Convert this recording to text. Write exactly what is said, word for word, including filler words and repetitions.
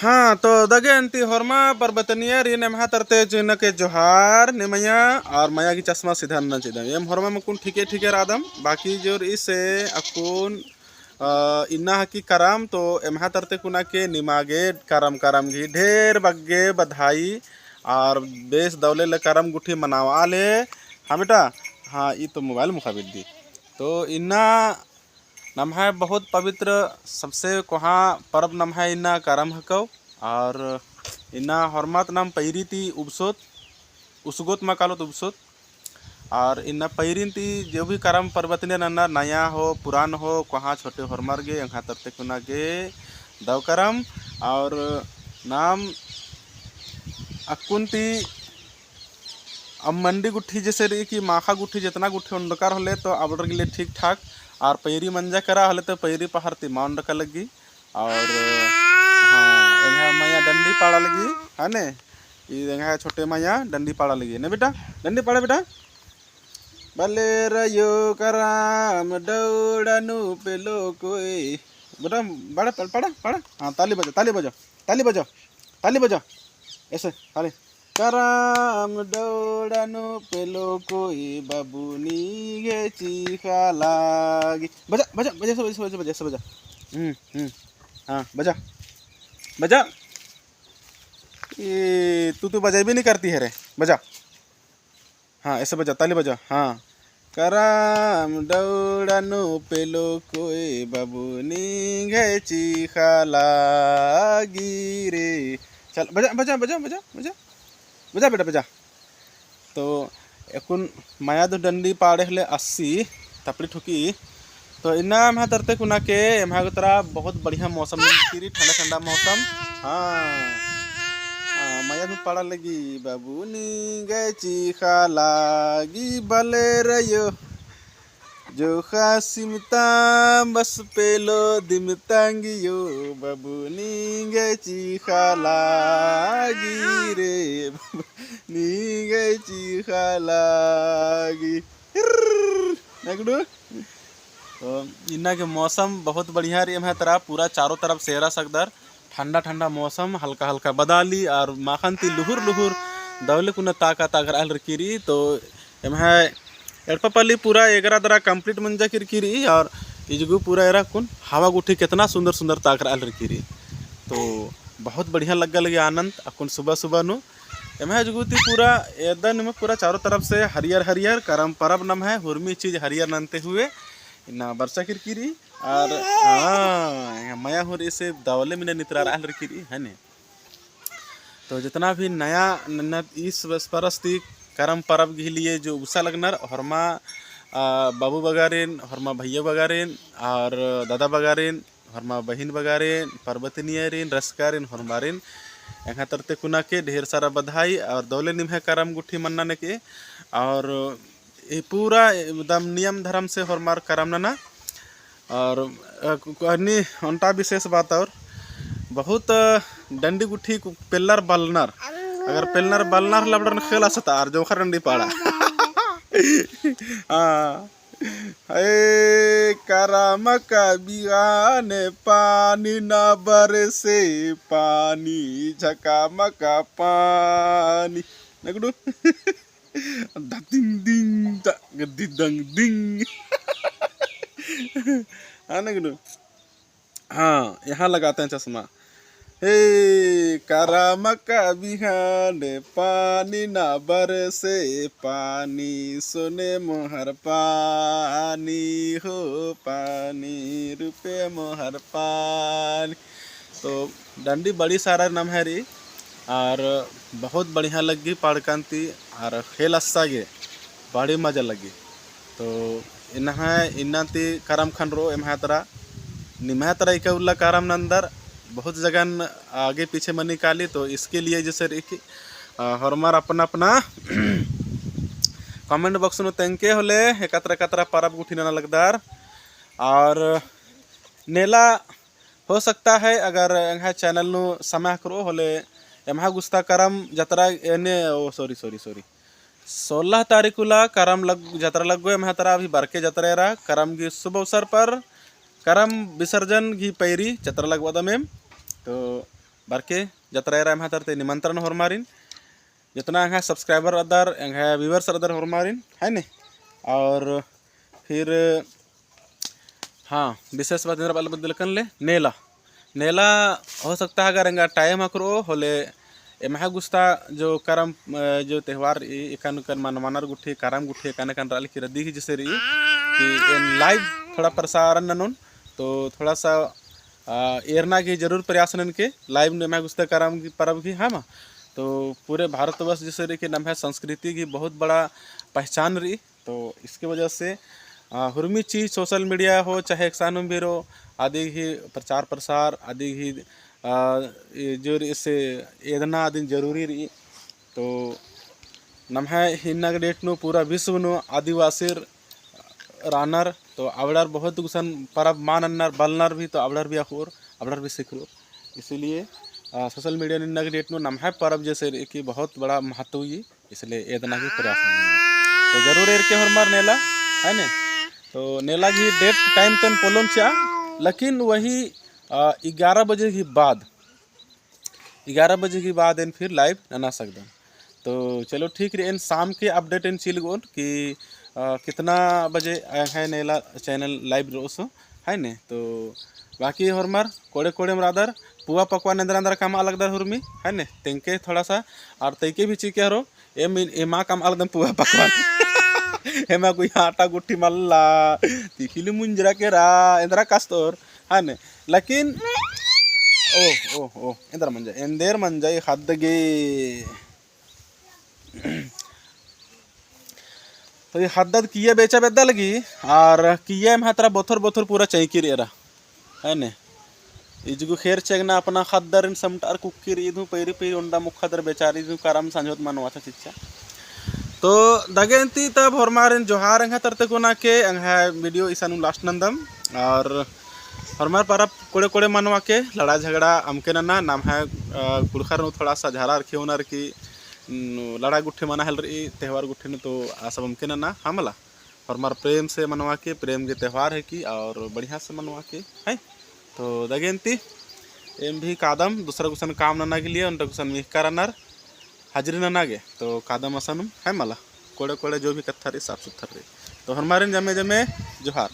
हाँ, तो दगे अन्ती होरमा परबतनियारिन एम्हा तरते चिन्ह के जोहार ने मया, और मया की चश्मा सीधा नना चिदम। एम होरमा मकुन ठीके ठीके रादम, बाकी जोर इसे अकुन, अ, इन्ना हकी करम, तो एम्हा तरते कुना के निमागे करम करम गही ढेर बग्गे बधाई, और बेस दौले ले करम गुट्ठी मनावा ले। हाँ बेटा, हाँ, ई तो mobile मुखा बिद्दी। तो इन्ना नम्है बहुत पवित्र, सबसे कोहाँ परब नम्है इन्ना करम हकौ। और इन्ना होरमत नाम पैरी ती उबसोत, उसगोत मा कालोत उबसोत। और इन्ना पैरिन ती जो भी करम परबतनियर नन्ना, नया हो, पुरान हो, कोहाँ छोटे होरमर गे, एंग्है तरते कुना गे दव करम। और नाम अक्कुन ती अब मंडी गुट्ठी जैसे रही कि माखा गुट्ठी जितना गुट्ठी ओंडकर होले तो अबड़र गे लिए ठीक ठाक, और पैरी मंजा करा होले तो पैरी पहार ती मा ओंडका लग्गी। और हाँ, एंग्है मया डंडी पाड़ा लगी, है ने? ई एंग्है छोटे मया डंडी पाड़ा लगी, ने बेटा? डंडी पाड़ा बेटा। बले रयो करम दौड़ा नू पेलो कोई। बेटा, बड़ा पड़-, पड़ा, पड़ा। हाँ, ताली बजा, ताली बजा, ताली बजा, ताली बजा। ऐसे, ताली। करम दौड़ा नू पेलो कोई बबुनी गे चीखा लागी। बजा, बजा, बजा, ऐसे बजा, ऐसे बजा, ऐसे बजा। हम्म, हम्म। हाँ, बजा। बजा। ये, तू तो बजाई भी नहीं करती है रे। बजा। हाँ, ऐसे बजा, ताली बजा। हाँ। करम दौड़ा नू पेलो कोई बबुनी गे चीखा लागी रे। चल, बजा, बजा, बजा, बजा, बजा। बजा बेटा, बजा। तो अक्कुन मया दो डंडी पाड़े होले अस्सी, तपड़ी ठुकी। तो इन्ना एम्हा तरते कुना के, एम्हा गे तरा बहुत बढ़िया मौसम मिलती रही, ठंडा ठंडा मौसम। हाँ। हाँ, मया भी पाड़ा लगी, बबुनी गे चीखा लागी बले रयो। जोखा सिमता बस पेलो दिमतांगियो, बबुनी गे चीखा लागी रे, बबुनी गे चीखा लागी। हिर्र, नगडू। तो इन्ना के मौसम बहुत बढ़िया रही, एम्हा तरा पूरा चारों तरफ सेहरा सकदर। ठंडा ठंडा मौसम, हल्का हल्का बदाली और माखन ती लुहुर लुहुर दौले कुना ताका ताकर आल रखी रही। तो एम्हा एड़पा पल्ली पूरा एगरा दरा complete मंजा किरकी रही और इजगु पूरा एरा कुन हवा गुट्ठी कितना सुंदर सुंदर ताकर आल रखी रही। तो बहुत बढ़िया लग्गा लगी आनंद अक्कुन सुबह सुबह नू। एम्हा इजगु ती पूरा एदन में पूरा चारों तरफ से हरियर हरियर करम परब नम्है हुरमी चीज हरियर नन्ते हुए इन्ना बरचा किरकी रही। और हाँ, मया हुर इसे दौले मिने नितरा रहल रखी रही, है ने? तो जितना भी नया नन्ना इस बस परस्ती करम परब गही लिए जो उबसा लगनर, होरमा, आ, बाबू बगारिन, होरमा भैया बगारिन, और दादा बगारिन, होरमा बहिन बगारिन, परबतनियारिन, रसकारिन, होरमारिन, एंग्है तरते कुना के ढेर सारा बधाई, और दौले निम्है करम गुट्ठी मन्ना ने के, और ई पूरा एकदम नियम धर्म से होरमर करम नना। और, अ, कु-, अन्नी ओन्टा विशेष बात और बहुत, अ, डंडी गुट्ठी कु-, पेल्लर बलनर। अगर पेल्लर बलनर लबड़न खेल असता और जोंखर डंडी पाड़ा। हाँ। ए, करा मका बिहाने पानी ना बरसे पानी, झका मका पानी। नगडू। धतिंग दिंग, ध-, दिदंग दिंग। हाँ, नगडू। हाँ, यहाँ लगाते हैं चश्मा। हे, करा मका बिहाने पानी ना बरसे पानी, सोने मोहर पानी हो पानी, रुपे मोहर पानी। तो डंडी बड़ी सारा नम्है रई, और बहुत बढ़िया लग्गी पाड़कन ती, और खेल अस्सा गे बड़ी मजा लग्गी। तो इन्ना है, इन्ना ती करम खंडरो एम्है तरा, निम्है तरा इका उल्ला करम नंदर, बहुत जगहन आगे पीछे मनी काली, तो इसके लिए जैसे रई कि, अ, होरमर अपना अपना comment box नू तेंगके होले, एकतरा एकतरा परब गुट्ठी नना लगदर, और नेला हो सकता है, अगर एंग्है channel नू समय हकरो होले, एम्है गुस्ता करम जतरा एन्ने, ओ, sorry, sorry, sorry। सोलह तारीख उल्ला करम लग-, जतरा लग्गो एम्है तरा अभी बरके जतरा एरा, करम गही शुभ अवसर पर करम विसर्जन गही पैरी जतरा लगवादम एम। तो बरके जतरा एरा एम्हा तरती निमंत्रण होरमारिन। जितना एंग्है subscriber रअदर, एंग्है viewers रअदर होरमारिन, है ने? और फिर, हाँ, विशेष बात एन्दरा बअदन बअदन ले, नेला। नेला हो सकता है अगर एंगा time अख़रओ होले, एम्हा गुस्ता जो करम, अ, जो त्योहार ई, एकन कन मनवानर गुट्ठी, करम गुट्ठी, एकन कन रअल की रदी ही जैसे रई, कि एन live थोड़ा प्रसारण ननोन, तो थोड़ा सा, अ, एरना की जरूर प्रयास ननके, live नू एम्हा गुस्ता करम की परब की, हाँ मा? तो पूरे भारतवर्ष जैसे रई कि नम्है संस्कृति की बहुत बड़ा पहचान रई। तो इसके वजह से, अ, हुरमी चीज social media हो चाहे एकसानुम भी रओ, अदी ही प्रचार प्रसार, अदी ही, अ, ये जो रई से एदना अदिन जरूरी रई। तो नम्है इन्ना गे date नू पूरा विश्व नू आदिवासिर रअनर, तो अबड़र बहुत गुसन परब मल नन्नर, बलनर भी, तो अबड़र भी अख़ोर, अबड़र भी सिखरओर। इसीलिए, अ, social media नू इन्ना गे date नू नम्है परब जैसे रई कि बहुत बड़ा महत्व ही इसलिए एदना की प्रयास ननोन। तो जरूर एरके होरमर नेला, है ने? तो नेला की date time तो एन पोल्लोन चिआ, लेकिन वही, अ, ग्यारह बजे की बाद, ग्यारह बजे की बाद एन फिर live नना सकदन। तो चलो ठीक रई, एन शाम के update एन चिआ लगोन कि, अ, कितना बजे एंग्है नेला channel live रओ सो, है ने? तो बाकी होरमर कोड़े कोड़ेम रअदर, पुआ पकवान एन्दरा एन्दरा कमआ लगदर हुरमी, है ने? तेंगके थोड़ा सा, और तइके भी चिके हरो, एम, एमा कमआ लगदम पुआ पकवान। एमा कोई आटा गुट्ठी मल्ला, तिखिल मुंजरा केरा, एन्दरा कस्तोर, है ने? लेकिन, ओ, ओ, ओ, एन्दर मंजा, एन्देर मंजा, ई ख़द्द गे। तो ई ख़द्दद किया बेचा बेद्दा लगी, और किया एम्हा तरा बोथर बोथर पूरा चैकी रई एरा, है ने? इजगु खेर चेंगना अपना ख़द्दरिन समटार कुक्की रई, इदहू पैरी पैरी ओन्दा मुक्खा दर बेचारी, इजगु करम संझोत मनवाचा चिच्चा। तो दगे अन्ती तब होरमारिन जोहार एंग्है तरती कुना के, एंग्है video इसानु last नन्दम, और होरमर परब कोड़े कोड़े मनवा के, लड़ा झगड़ा अमके नना, नम्है, अ, कुँड़ुख़र नू थोड़ा सा झरार खेओनर की, न, लड़ा गुट्ठी मना हेल रई, त्योहार गुट्ठी नू तो आ सब अमके नना, हाँ मला? होरमर प्रेम से मनवा के, प्रेम के त्योहार है कि, और बढ़िया से मनवा के, है? तो दगे अन्ती, एम भी कादम, दूसरा गुसन काम नना के लिए, ओन्टा गुसन मिहका रअनर, हाजिरी नना गे, तो कादम असानुम, है मला? कोड़े कोड़े जो भी कत्था रई, साफ सुथर रई। तो होरमारिन जमे जमे जोहार।